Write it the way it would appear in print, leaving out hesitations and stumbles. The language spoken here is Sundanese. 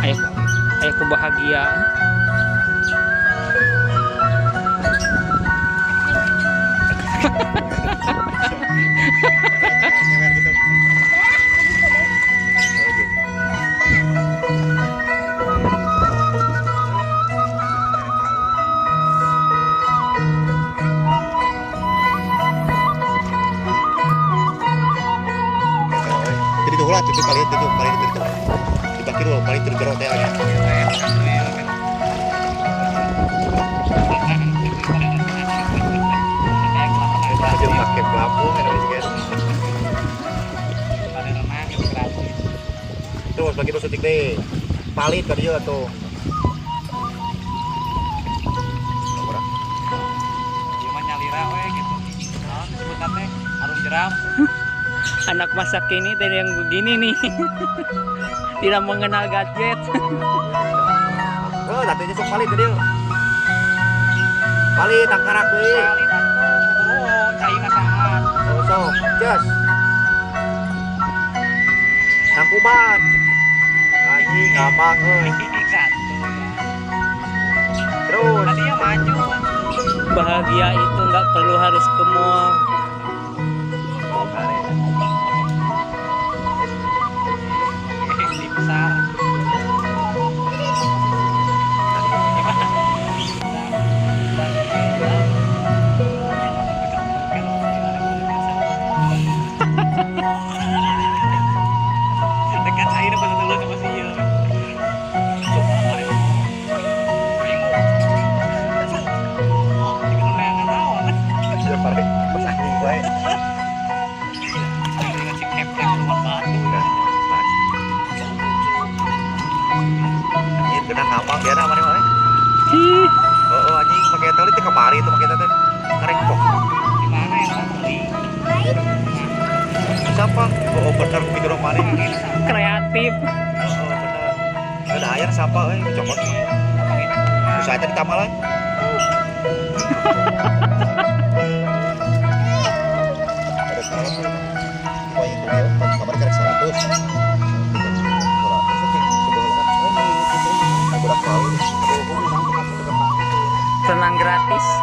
Ayo, ayo aku bahagia. Jadi tuh lah, itu paling itu paling itu. Dibakir loh, paling terjerok teh nya. Pakai pelampung kan guys. Terus bagi terus detik deh. Palit tadi ya tuh. Cuma nyalira we gitu. Naon sebutan teh arung jeram. Anak masa kini teh yang begini nih. Tidak mengenal gadget. Oh, tadinya sok palit tadi. Palit tangkarak deui. Palit atuh kudu caina saat. Sok, jos. Tangkuban. Anjing gampang euy. Terus tadinya maju. Bahagia itu nggak perlu harus ke mall. Besar. Kena ngapang dia na mana mana. Ih, Oh, anjing make eta teh kemari itu make eta teh. Karek kok. Di mana ya nama beli? Siapa? Oh, bener mikro mana? kreatif. Oh, bener. Ada ayam siapa euy copot. Bisa aja ditambah lagi. Ada kalau tuh. Poin itu ya, kamar karek 100. Tenang gratis.